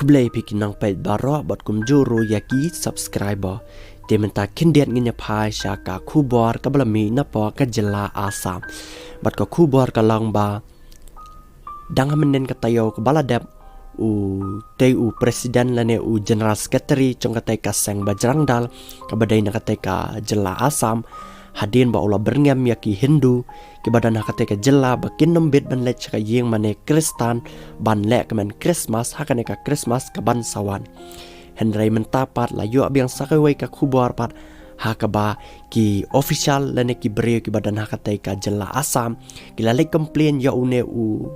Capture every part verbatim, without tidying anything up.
Khublei phi ki nongpeit baroh bad kumjuh ruh ïa ki subscriber. Te mynta khyndiat ngin ïa phai sha ka khubor kaba la mih napoh ka jylla Assam. Bad ka khubor ka long ba dang ha mynnin ka taïew kaba la dep, u tei u president lane u general secretary jong katei ka seng Bajrang Dal kaba dei na katei ka jylla Assam, hadien ba u la byrngem ïa ki Hindu kiba don ha katei ka jylla ba kin ym bit ban leit sha ka ïing mane Khristan ban leh kmen Christmas ha kane ka Christmas kaban sa wan. Hynrei mynta pat la ïoh biang sa kawei ka khubor pat ha kaba ki official lane ki briew kiba don ha katei ka jylla Assam ki la leit complain ïa une u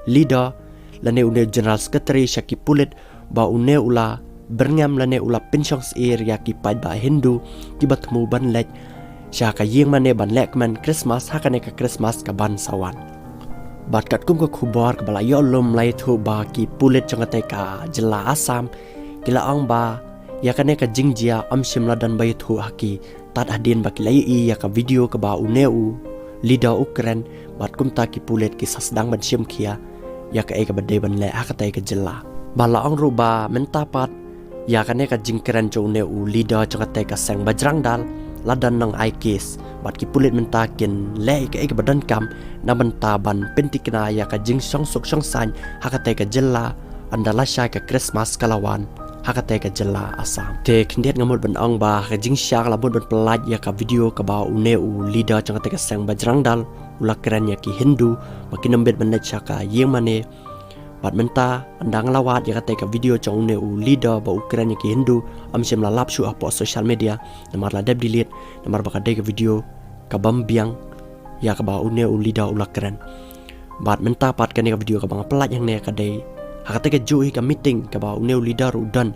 leader lane une u general secretary sha ki pulit ba une u la byrngem lane u la pynshong syiar ïa ki paidbah Hindu kiba thmu ban leit sha ka ïing mane ban leh kmen Christmas ha kane ka Christmas kaban sa wan. Bad katkum ka khubor kaba la ïoh lum, la ïathuh ba ki pulit jong katei ka jylla Assam ki la ong ba ïa kane ka jingjia ym shym la don ba ïathuh ha ki tad hadien ba ki la ïohi ïa ka video kaba une u leader u kren, bad kumta ki pulit ki sa sdang ban shim khia ïa kaei kaba dei ban leh ha katei ka jylla. Bad la ong ruh ba mynta pat ïa kane ka jingkren jong une u leader jong katei ka seng Bajrang Dal la don nongai case, bad ki pulit mynta kin leh ïa kaei kaba donkam na bynta ban pynthikna ïa ka jingshong suk shong saiñ ha katei ka jylla ynda lashai ka Christmas ka la wan ha katei ka jylla Assam. Te khyndiat nga mut ban ong ba ka jingshai ka la mut ban pyllait ïa ka video kaba une u leader jong katei ka seng Bajrang Dal u la kren ïa ki Hindu ba kin ym bit ban leit sha ka ïing mane. Bad mynta ynda nga la wad ïa katei ka video jong une u leader ba u kren ïa ki Hindu, ym shym la lap shuh hapoh social media, namar la dep delete, namar ba ka dei ka video kabym biang ïa kaba une u leader u la kren. Bad mynta pat kane ka video kaba nga pyllait hangne ka dei ha katei kajuh hi ka meeting kaba une u leader u don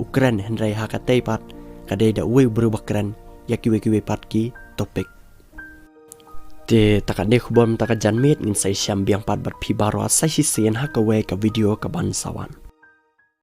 u kren, hynrei ha katei pat ka dei da uwei u briew ba kren ïa kiwei kiwei pat ki topic. Te ta ka dei khubor mynta ka janmiet, ngin sa ïashem biang pat bad phi baroh sa shisien ha kawei ka video kaban sa wan.